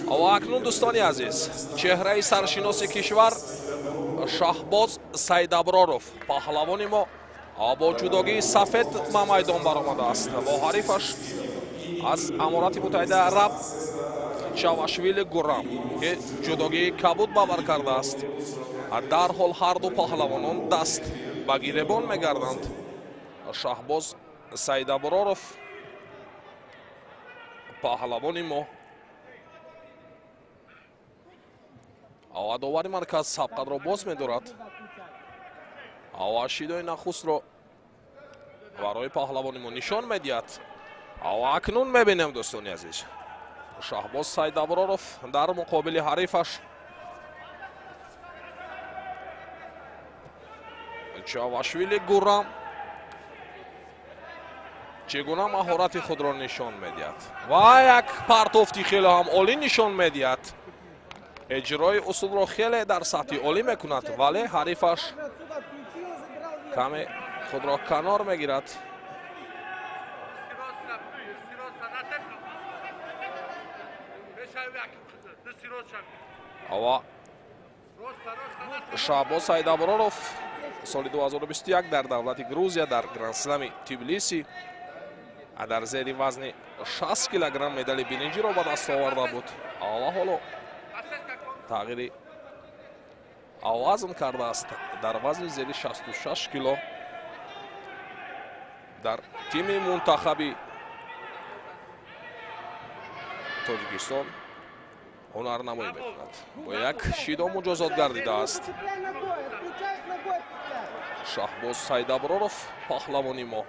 Ва акнун, дӯстони азиз, чеҳраи саршиноси кишвар Шаҳбоз Сайдаброров, паҳлавони мо, бо ҷудогии сафед ба майдон баромадааст. Бо ҳарифаш аз Аморати Муттаҳидаи Араб Чавашвили Гурам, ки ҷудогии кабуд бавар кардааст. Дарҳол ҳарду паҳлавонон даст ба гиребон мегарданд. Шаҳбоз Сайдаброров, паҳлавони мо, довари марказ сабқатро боз медорад ва шидои нахустро барои паҳлавони мо нишон медиҳад. Ва акнун мебинем, дӯстони азиз, Шаҳбоз Сайдаброров дар муқобили ҳарифаш Чавашвили Гурам чӣ гуна маҳорати худро нишон медиҳад ва як партофти хеле ҳам олӣ нишон медиҳад. Иҷрои усулро хеле дар сатҳи олӣ мекунад, вале ҳарифаш каме худро канор мегирад. Ва Шаҳбоз Сайдаброров соли 2021 дар давлати Грузия дар Гранд-слами Тбилиси дар зери вазни 60 килограмм медали биринҷиро ба даст оварда буд. Ва ҳоло тағйири вазн кардааст, дар вазни зери 66 кило дар тими мунтахаби Тоҷикистон ҳунарнамоӣ мекунад. Бо як шидо муҷозот гардидааст Шаҳбоз Сайдаброров, паҳлавони мо.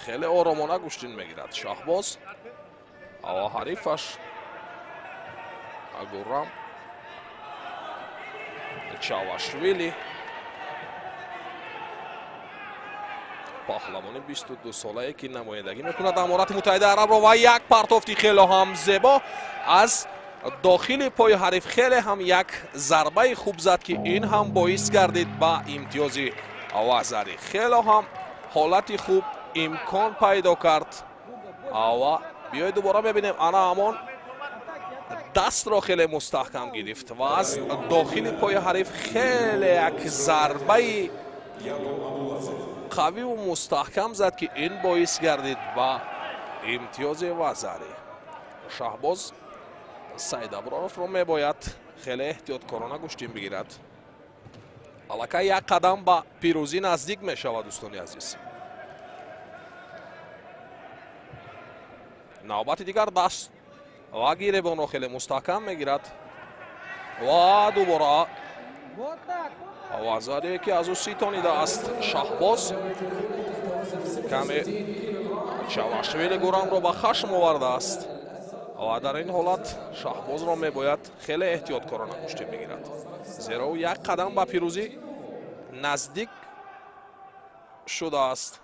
Хеле оромона гӯштин мегирад Шаҳбоз ва ҳарифаш Гурам Чавашвили, паҳлавони 22 солае, ки намояндагӣ мекунад Аморати Муттаҳидаи Арабро. Ва як партофти хеле ҳам зебо аз дохили пои ҳариф, хеле ҳам як зарбаи хуб зад, ки ин ҳам боис гардид ба имтиёзи вазарӣ. Хеле ҳам ҳолати хуб имкон пайдо кард. Ва биёед, дубора мебинем. Ана ҳамон дастро хеле мустаҳкам гирифт ва аз дохили пои ҳариф хеле як зарбаи қавиву мустаҳкам зад, ки ин боис гардид ба имтиёзи вазарӣ. Шаҳбоз Сайдаброровро мебояд хеле эҳтиёткорона гӯштин бигирад. Аллакай як қадам ба пирӯзӣ наздик мешавад, дӯстони азиз. Навбати дигар даст ва гиребонро хеле мустаҳкам мегирад ва дубора вазаре, ки аз ӯ ситонидааст Шаҳбоз, каме Чавашвили Гурамро ба хашм овардааст. Ва дар ин ҳолат Шаҳбозро мебояд хеле эҳтиёткорона гӯштин бигирад, зеро ӯ як қадам ба пирӯзӣ наздик шудааст.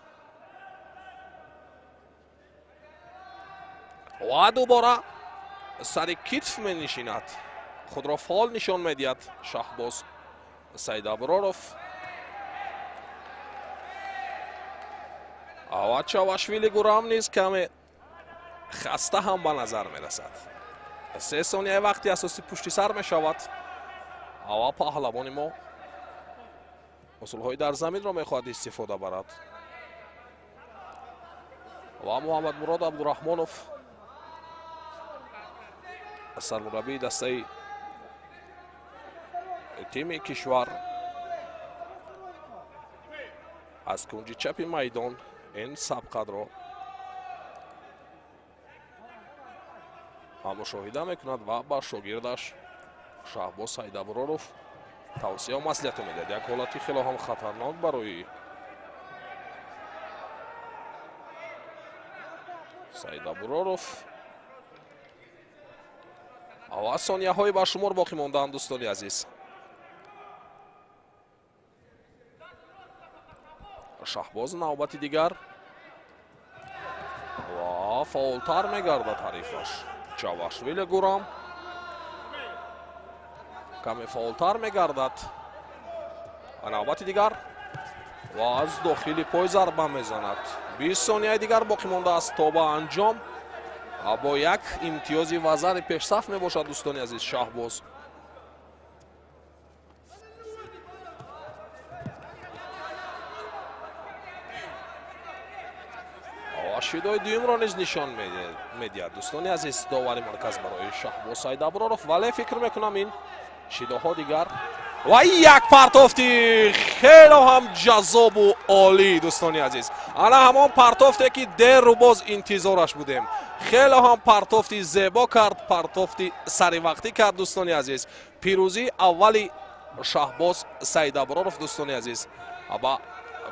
Ва дубора сари китф менишинад, худро фаъол нишон медиҳад Шаҳбоз Сайдаброров. Ва Чавашвили Гурам низ каме хаста ҳам ба назар мерасад. 3 сонияи вақти асосӣ пушти сар мешавад ва паҳлавони мо усулҳои дар заминро мехоҳад истифода барад. Ва Муҳаммадмурод Абдураҳмонов, сармураббии дастаи тими кишвар, аз кунҷи чапи майдон ин сабқатро мушоҳида мекунад ва ба шогирдаш Шаҳбоз Сайдаброров тавсияу маслиҳату медиҳад. Як ҳолати хело ҳам хатарнок барои Сайдаброров. Ва сонияҳои ба шумор боқӣ мондаанд, дӯстони азиз. Шаҳбоз навбати дигар ва фаъолтар мегардад. Ҳарифаш Чавашвили Гурам каме фаъолтар мегардад. Навбати дигар ва аз дохили пой зарба мезанад. 20 сонияи дигар боқӣ мондааст то ба анҷом. Бо як имтиёзи вазари пешсаф мебошад, дӯстони азиз, Шаҳбоз. Ва шидои дуюмро низ нишон медиҳад, дӯстони азиз, довари марказ барои Шаҳбоз Саидаброров. Вале фикр мекунам ин шидоҳо дигар ва як партофти хело ҳам ҷаззобу олӣ, дӯстони азиз. Ана ҳамон партофте ки деррӯ боз интизораш будем. Хело ҳам партофти зебо кард, партофти саривақтӣ кард, дӯстони азиз. Пирӯзии аввали Шаҳбоз Саидаброров, дӯстони азиз, ба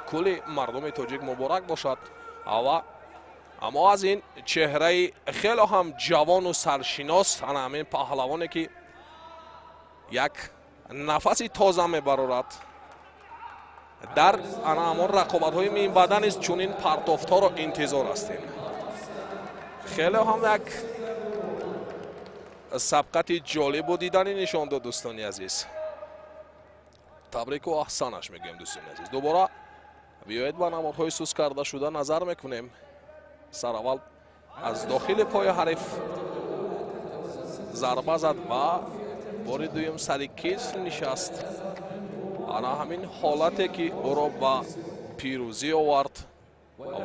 кулли мардуми тоҷик муборак бошад. Ва аммо аз ин чеҳраи хело ҳам ҷавону саршинос, ана ҳамин паҳлавоне ки як нафаси тоза мебарорад дар ана ҳамон рақобатҳои минбаъда низ чунин партофтҳоро интизор ҳастем. Хеле ҳам як сабқати ҷолибу диданӣ нишон дод, дӯстони азиз. Табрику аҳсанаш мегӯем, дӯстони азиз. Дубора биёед ба наворҳои сус карда шуда назар мекунем. Сараввал аз дохили пои ҳариф зарба зад ва бори дуюм сари китф нишаст. Ана ҳамин ҳолате ки ӯро ба пирӯзӣ овард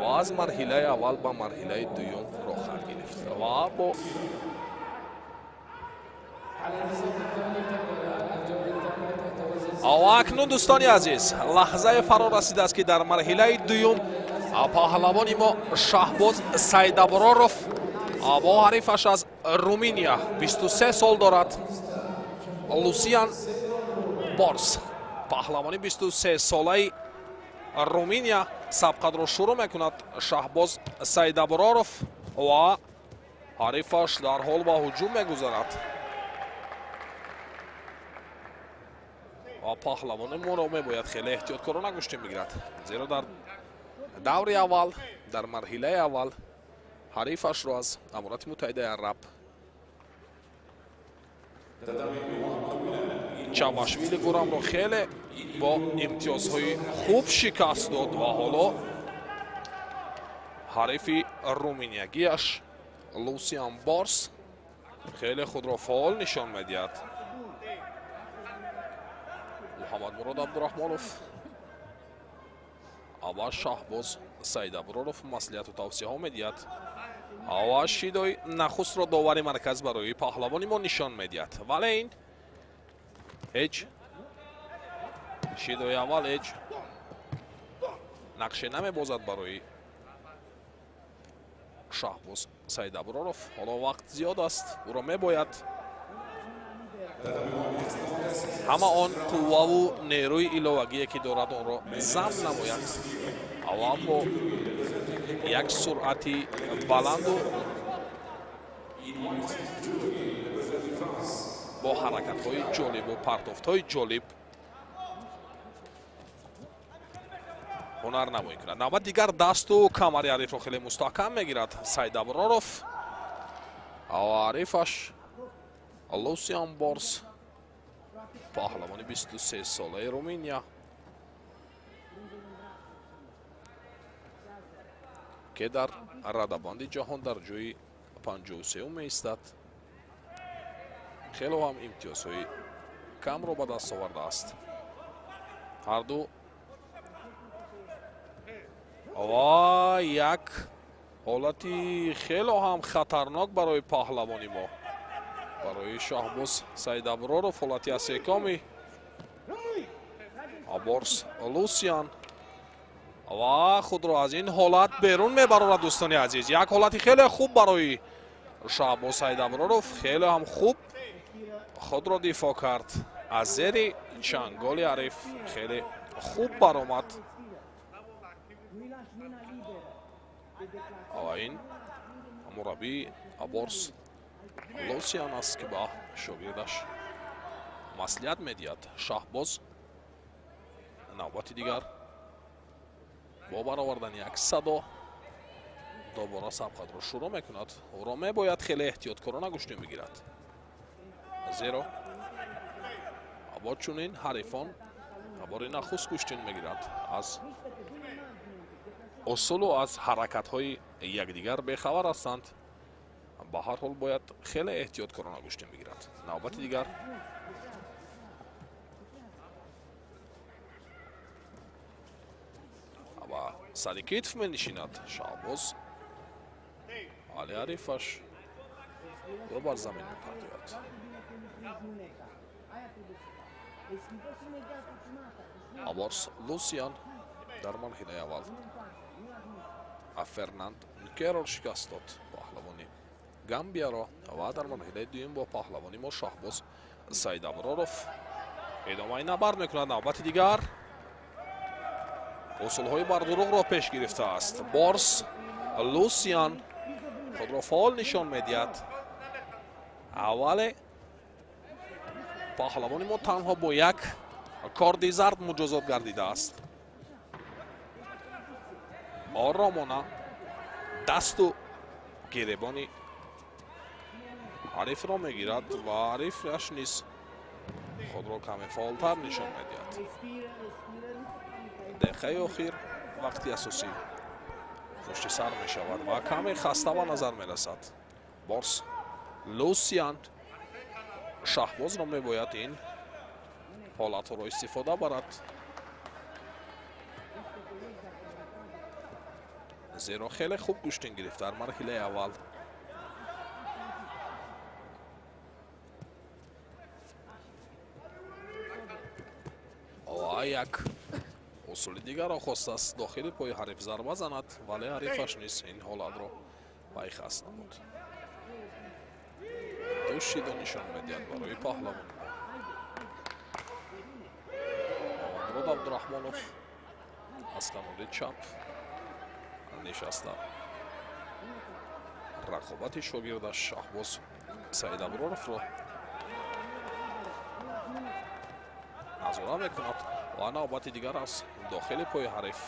ва аз марҳилаи аввал ба марҳилаи дуюм роҳхат гирифт ва бо акнун, дӯстони азиз, лаҳзае фаро расидааст ки дар марҳилаи дуюм паҳлавони мо Шаҳбоз Саидаброров бо ҳарифаш аз Руминия, 23 сол дорад, Лусиан Борс, паҳлавони 23 солаи Руминия, сабқатро шурӯъ мекунад Шаҳбоз Саидаброров ва ҳарифаш дарҳол ба ҳуҷум мегузарад. Ва паҳлавони моро мебояд хеле эҳтиёткорона гӯштӣ мегирад, зеро дар даври аввал, дар марҳилаи аввал ҳарифашро аз Аморати Муттаҳидаи Араб Чавашвили Гурамро хеле бо имтиёзҳои хуб шикаст дод ва ҳоло ҳарифи руминиягиаш Лусиан Борс хеле худро фаъол нишон медиҳад. Муҳаммадмурод Абдураҳмонов ава Шаҳбоз Саидаброров маслиҳату тавсияҳо медиҳад. Ава шидои нахустро довари марказ барои паҳлавони мо нишон медиҳад. Вале ин ҳеҷ шидои аввал ҳеҷ нақше намебозад барои Шаҳбоз Саидаброров. Ҳоло вақт зиёд аст, ӯро мебояд ҳама он қувваву нерӯи иловагие ки дорад онро зам намояд. Ава бо як суръати баланду бо ҳаракатҳои ҷолибу партофтҳои ҷолиб ҳунарнамоӣ кунад. Навбат дигар дасту камари ҳарифро хеле мустаҳкам мегирад Саидаброров. Ава ҳарифаш Лусиан Борс, паҳлавони 23 солаи Руминия, ки дар радабанди ҷаҳон дар ҷои 53 меистад, хело ҳам имтиёзҳои камро ба даст овардааст. Ҳарду ва як ҳолати хело ҳам хатарнок барои паҳлавони мо, барои Шаҳбоз Саидаброров, ҳолати асекоми Борс Лусиан ва худро аз ин ҳолат берун мебарорад. Дӯстони азиз, як ҳолати хеле хуб барои Шаҳбоз Саидаброров, хеле ҳам хуб худро дифоъ кард аз зери чанголи ҳариф, хеле хуб баромад. Ва ин мураббии Борс Лусиан аст ки ба шогирдаш маслиҳат медиҳад. Шаҳбоз навбати дигар бо баровардани як садо дубора сабқатро шурӯъ мекунад. Ӯро мебояд хеле эҳтиёткорона гӯштӣ бигирад, зеро бо чунин ҳарифон Бори нахуст гӯштин мегирад. Аз усулу аз ҳаракатҳои якдигар бехабар ҳастанд. Ба ҳар ҳол бояд хеле эҳтиёткорона гӯштин бигирад. Навбати дигар ва сари китф менишинад Шаҳбоз. Али ҳарифаш ӯро бар замин мепартояд. Аборс Лусиан дар марҳилаи аввал Фернанд Нкеро шикаст дод паҳлавони Гамбияро ва дар марҳилаи дуюм бо паҳлавони мо Шаҳбоз Саидаброров идомаи набард мекунад. Навбати дигар усулҳои бардурӯғро пеш гирифтааст. Борс Лусиан худро фаъол нишон медиҳад. Аввале паҳлавони мо танҳо бо як корди зард муҷозот гардидааст. Оромона дасту гиребони ҳарифро мегирад ва ҳарифаш низ худро каме фаъолтар нишон медиҳад. Дақиқаи охир вақти асосӣ пушти сар мешавад ва каме хаста ба назар мерасад. Борс Лусиан Шаҳбозро мебояд ин ҳолатҳоро истифода барад, зеро хеле хуб гӯштин гирифт дар марҳилаи аввал. Ва як усули дигарро хостааст дохили пои ҳариф зарба занад, вале ҳарифаш низ ин ҳолатро пайхаст намуд. Ду шидо нишон медиҳад барои паҳлавон. Муҳаммадмурод Абдураҳмонов аз канори чап нишаста. Рақобати шогирдаш Шаҳбоз Саидаброровро назора мекунад ва навбати дигар аз дохили пои ҳариф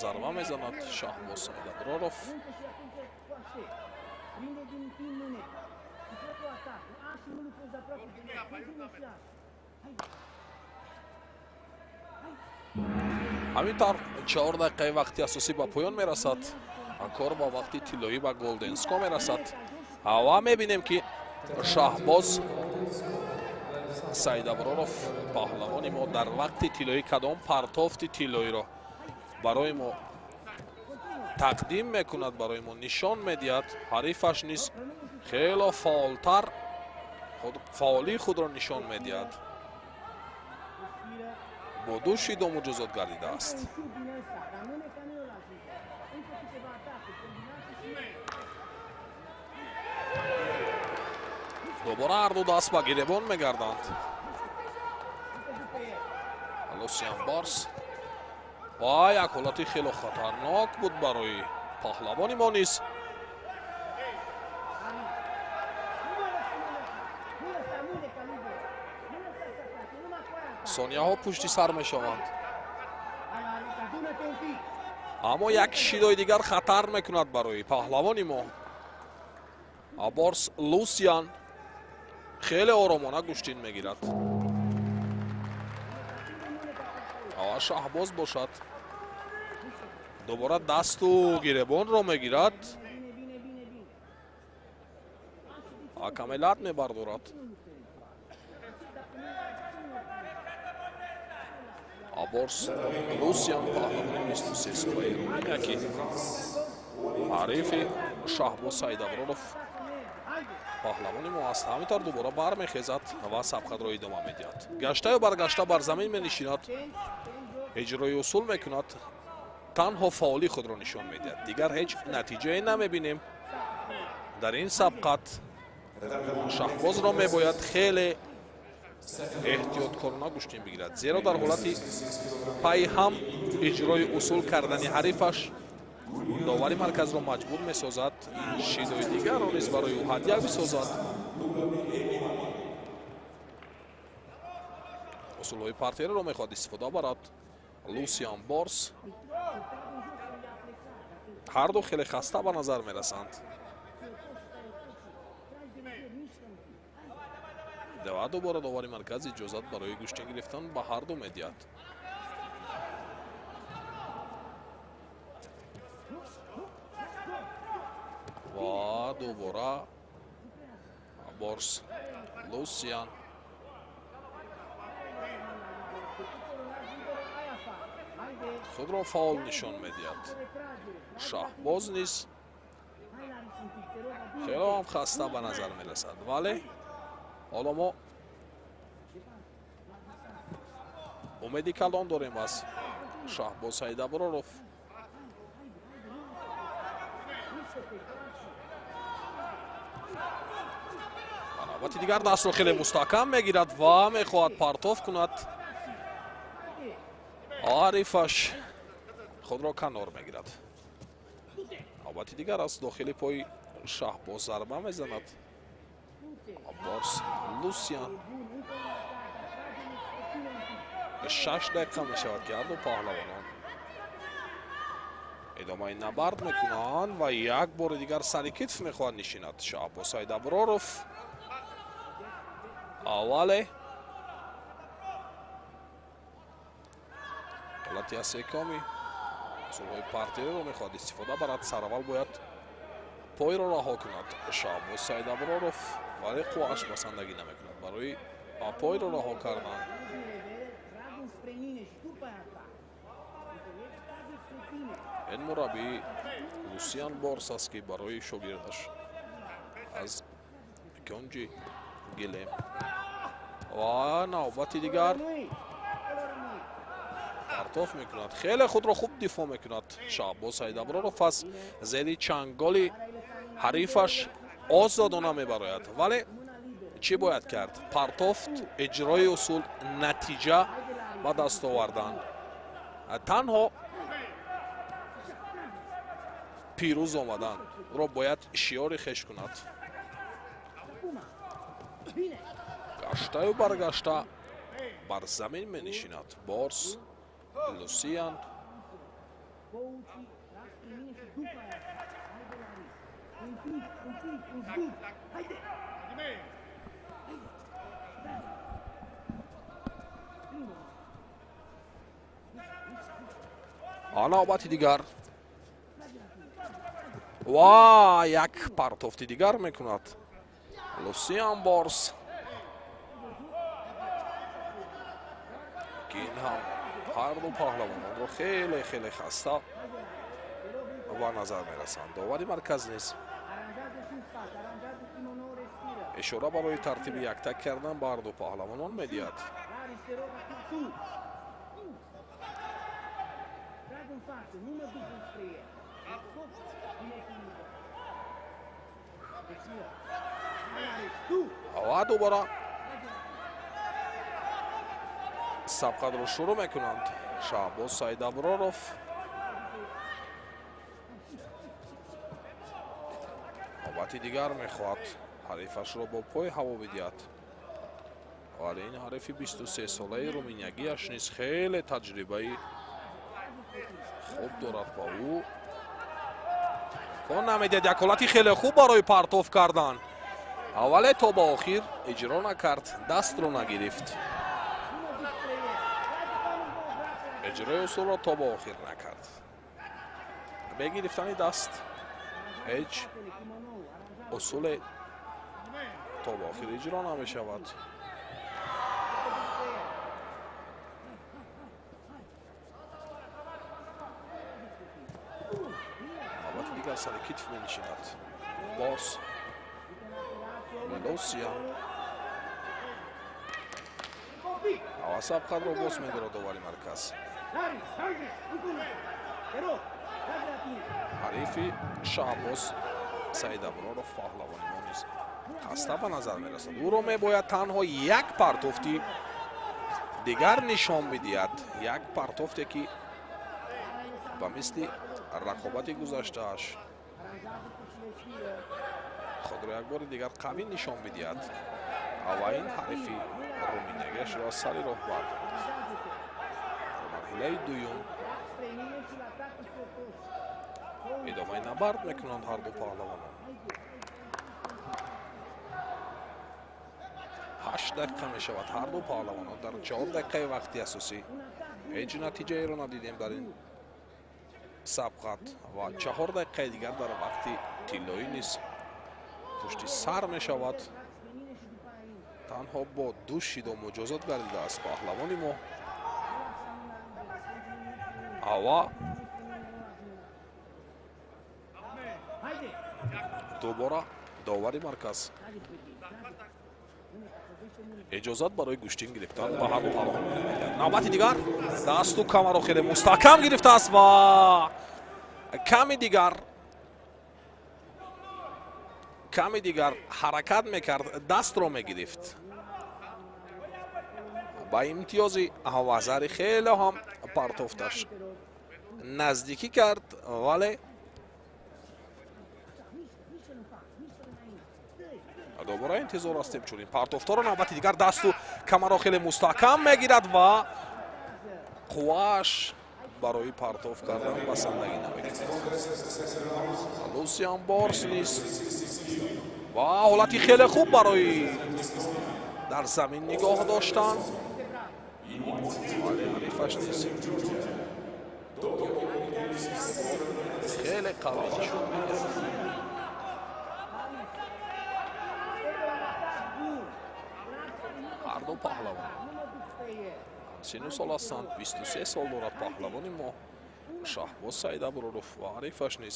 зарба мезанад Шаҳбоз Саидаброров. Ҳамин тавр 4 дақиқаи вақти асосӣ ба поён мерасад. Кор ба вақти тиллоӣ ба Голденско мерасад ва мебинем ки Шаҳбоз Саидаброров паҳлавони мо дар вақти тиллоӣ кадом партофти тиллоиро барои мо тақдим мекунад, барои мо нишон медиҳад. Ҳарифаш низ хело фаъолтар фаъолии худро нишон медиҳад. Бо ду шидо муҷозот гардидааст. Дубора ҳарду даст ба гиребон мегарданд. Лусиан Борс ва як ҳолати хело хатарнок буд барои паҳлавони мо низ. Сонияҳо пушти сар мешаванд, аммо як шидои дигар хатар мекунад барои паҳлавони мо. Борс Лусиан хеле оромона гӯштин мегирад. Шаҳбоз бошад дубора дасту гиребонро мегирад, каме лат мебардорад. Борс Лусиан паҳлавони 23 солаи Руминия, ки ҳарифи Шаҳбоз Саидаброров паҳлавони мо аст, ҳамин тавр дубора бармехезад ва сабқатро идома медиҳад. Гаштаю баргашта бар замин менишинад, иҷрои усул мекунад, танҳо фаъолии худро нишон медиҳад. Дигар ҳеҷ натиҷае намебинем дар ин сабқат. Шаҳбозро мебояд хеле эҳтиёткорона гӯштин бигирад, зеро дар ҳолати пайҳам иҷрои усул кардани ҳарифаш довари марказро маҷбур месозад шидои дигарро низ барои ӯ ҳадя бисозад. Усулҳои партериро мехоҳад истифода барад Лусиан Борс. Ҳарду хеле хаста ба назар мерасанд. Ва дубора довари марказ иҷозат барои гӯштин гирифтан ба ҳар ду медиҳад. Ва дубора Борс Лусиан худро фаъол нишон медиҳад. Шаҳбоз низ хеле ҳам хаста ба назар мерасад, вале ҳоло мо умеди калон дорем аз Шаҳбоз Саидаброров. Ба навбати дигар дастро хеле мустаҳкам мегирад ва мехоҳад партоф кунад. Ҳарифаш худро канор мегирад. Навбати дигар аз дохили пои Шаҳбоз зарба мезанад. Борс Лусиан. 6 дақиқа мешавад ки ҳарду паҳлавонон идомаи набард мекунанд ва як бори дигар сари китф мехоҳад нишинад Шаҳбоз Саидаброров. Аввале ҳолати асекоми усулҳои партериро мехоҳад истифода барад. Сараввал бояд пойро раҳо кунад Шаҳбоз Саидаброров, вале қуввааш басандагӣ намекунад барои пойро раҳо кардан. Ин мураббӣ Лусиан Борс аст ки барои шогирдаш аз кунҷи гилем ва навбати дигар партоф мекунад. Хеле худро хуб дифоъ мекунад Шаҳбоз Саидаброров, аз зери чанголи ҳарифаш озодона мебарояд. Вале чӣ бояд кард? Партофт, иҷрои усул, натиҷа ба даст овардан. Танҳо пирӯз омадан ро бояд шиёри хеш кунад. Гаштаю баргашта бар замин менишинад Борс Лусиан. Навбати дигар ва як партофти дигар мекунад Лусиан Борс, ки ин ҳам ҳарду паҳлавононро хеле хеле хаста ба назар мерасанд. Довари марказ низ ишора барои тартиби яктак кардан ба ҳарду паҳлавонон медиҳад. Ва дубора сабқатро шурӯъ мекунанд Шаҳбоз Саидаброров. Навбати дигар мехоҳад ҳарифашро бо пой ҳаво бидиҳад, вале ин ҳарифи 23-солаи руминиягиаш низ хеле таҷрибаи хуб дорад ва ӯ имкон намедиҳад. Як ҳолати хеле хуб барои партоф кардан, аввале то ба охир иҷро накард, дастро нагирифт. Иҷрои усулро то ба охир накард. Бе гирифтани даст ҳеҷ усуле то ба охир иҷро намешавад. Навбати дигар сари китф менишинад Борс Лусиан. Ава сабқатро боз медорад довари марказ. Ҳарифи Шаҳбоз Саидаброров паҳлавони мо низ хаста ба назар мерасад. Ӯро мебояд танҳо як партофти дигар нишон бидиҳад, як партофте ки ба мисли рақобати гузаштааш худро як бори дигар қавӣ нишон бидиҳад ва ин ҳарифи руминиягиашро аз сари роҳ бардорад. Дар марҳилаи дуюм идомаи набард мекунанд ҳарду паҳлавонон. 8 дақиқа мешавад. Ҳар ду паҳлавонон дар 4 дақиқаи вақти асосӣ ҳеҷ натиҷаеро надидем дар ин сабқат ва 4 дақиқаи дигар дар вақти тиллоӣ низ пушти сар мешавад. Танҳо бо 2 шидо муҷозот гардидааст паҳлавони мо. Ава дубора довари марказ иҷозат барои гӯштин гирифтан ба ҳар ду паҳлавон медиҳад. Навбати дигар дасту камаро хеле мустаҳкам гирифтааст ва ками дигар ҳаракат мекард, дастро мегирифт. Ба имтиёзи ҳавазари хеле ҳам партофташ наздикӣ кард, вале дубора интизор ҳастем чунин партофторо. Навбати дигар дасту камаро хеле мустаҳкам мегирад ва қуввааш барои партоф кардан басандагӣ намекунад. Лусиан Борс низ ва ҳолати хеле хуб барои дар замин нигоҳ доштан, вале ҳарифаш низ хеле қавӣ нишон медиҳад. Ҳар ду паҳлавон сину сол ҳастанд, 23 сол дорад паҳлавони мо Шаҳбоз Саидаброров ва ҳарифаш низ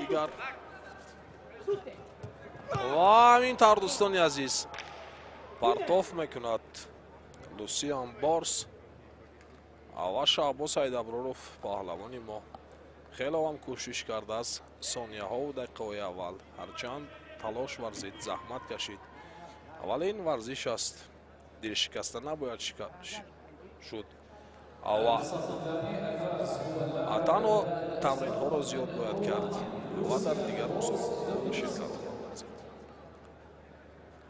дигар. Ва ҳамин тавр, дӯстони азиз, партоф мекунад Лусиан Борс ва Шаҳбоз Саидаброров паҳлавони мо хеле ҳам кӯшиш кардааст сонияҳову дақиқаҳои аввал, ҳарчанд талош варзид, заҳмат кашид, вале ин варзиш аст, дилшикаста набояд шуд. Ва танҳо тамринҳоро зиёд бояд кард ва дар дигар мусобиқаҳо ширкат хоҳад варзид.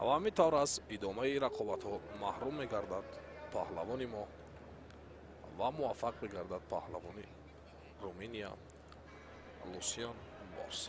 Ва ҳамин тавр аз идомаи рақобатҳо маҳрум мегардад паҳлавони мо ва муваффақ мегардад паҳлавони Руминия Лусиан Борс.